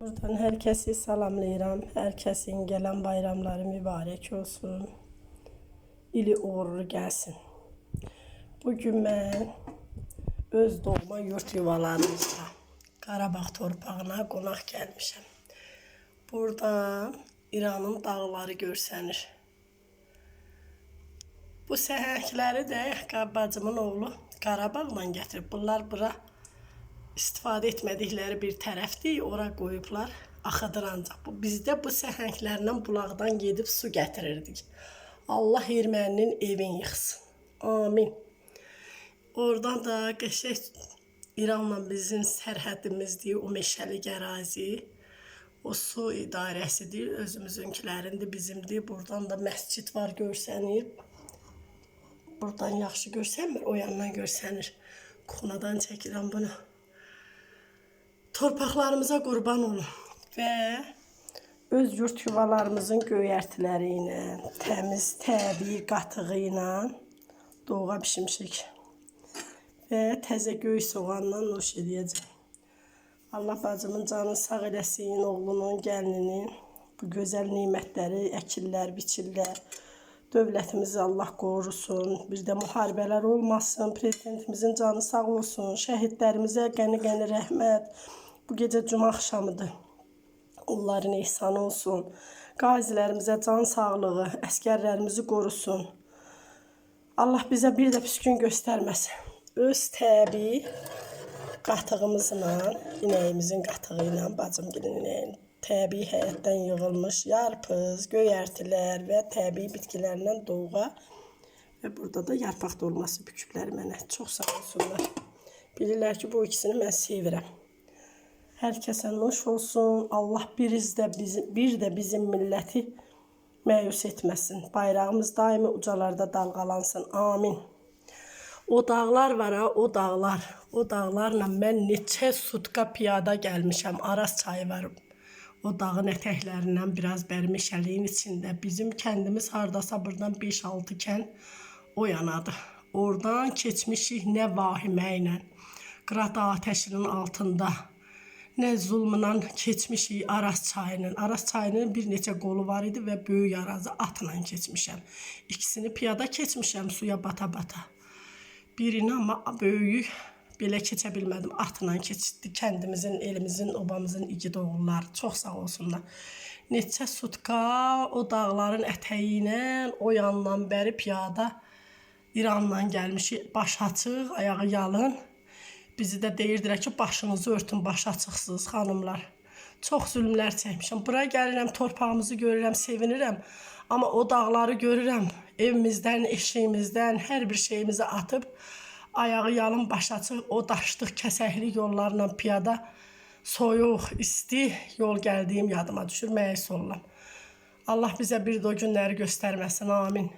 Buradan hər kəsi salamlayıram. Hər kəsin gələn bayramları mübarək olsun. İli uğurlu gəlsin. Bugün mən öz doğma yurt yuvalarımızda Qarabağ torpağına qonaq gəlmişəm. Buradan İranın dağları görsənir. Bu səhəngləri də bacımın oğlu Qarabağdan gətirib. Bunlar bura istifadə etmədikləri bir tərəfdir, ora qoyublar, axıdır ancaq. Bu bizdə bu səhənglərlə bulaqdan gedib su gətirirdik. Allah erməninin evini yıxsın. Amin. Oradan da qəşəng İranla bizim sərhədimizdir, o meşəlik ərazi. O su idarəsidir, özümüzünkilərindir, bizimdir. Buradan da məscid var, görsənir. Buradan yaxşı görsənmir, o yandan görsənir. Kuxunadan çəkirəm bunu. Torpaqlarımıza qurban olun və öz yurt yuvalarımızın göyərtiləri ilə, təmiz, təbii qatığı ilə doğğa bişmişik. Və təzə göy soğanla nuş eləyəcəm. Allah bacımın canını sağ eləsin, oğlunun, gəlininin bu gözəl nemətləri əkirlər, biçirlər. Dövlətimizi Allah qorusun. Bir də müharibələr olmasın. Prezidentimizin canı sağ olsun. Şəhidlərimizə qəni-qəni rəhmət. Bu gecə cümə axşamıdır. Onların ehsanı olsun. Qazilərimizə can sağlığı, əskərlərimizi qorusun. Allah bizə bir də pis gün göstərməsin. Öz təbii qatığımızla, inəyimizin qatığı ilə, bacımgilin inəyin təbii həyətdən yığılmış yarpız, göyərtilər və təbii bitkilərlə doğğa və burada da yarpaq dolması büküblər mənə. Çox sağ olsunlar. Bilirlər ki, bu ikisini mən sevirəm. Hər kəsə nuş olsun. Allah bir də bizim milləti məyus etməsin. Bayrağımız daimi ucalarda dalğalansın. Amin. O dağlar var ha, o dağlar. O dağlarla mən neçə sutka piyada gəlmişəm. Araz çayı var. O dağın ətəklərindən biraz bəri meşəliyin içində. Bizim kəndimiz hardasa buradan 5-6 kənd o yanadır. Oradan keçmişik nə vahimə ilə. Qırat atəşinin altında. Nə zulmla keçmişik Araz çayının. Araz çayının bir neçə qolu var idi və böyük Arazı atla keçmişəm. İkisini piyada keçmişəm suya bata-bata. Birini amma böyük belə keçə bilmədim. Atla keçdi kəndimizin, elimizin, obamızın igid oğulları. Çox sağ olsunlar. Neçə sutka o dağların ətəyi ilə o yandan bəri piyada İrandan gəlmişik. Baş açıq, ayağı yalın. Bizi də deyirdilər ki, başınızı örtün, baş açıqsınız xanımlar. Çox zülmlər çəkmişəm. Bura gəlirəm, torpağımızı görürəm, sevinirəm. Amma o dağları görürəm, evimizdən, eşiyimizdən, hər bir şeyimizi atıb ayağı yalın, baş açıq o daşlıq, kəsəkli yollarla piyada soyuq, isti yol gəldiyim yadıma düşür, məyus oluram. Allah bizə bir də o günləri göstərməsin. Amin.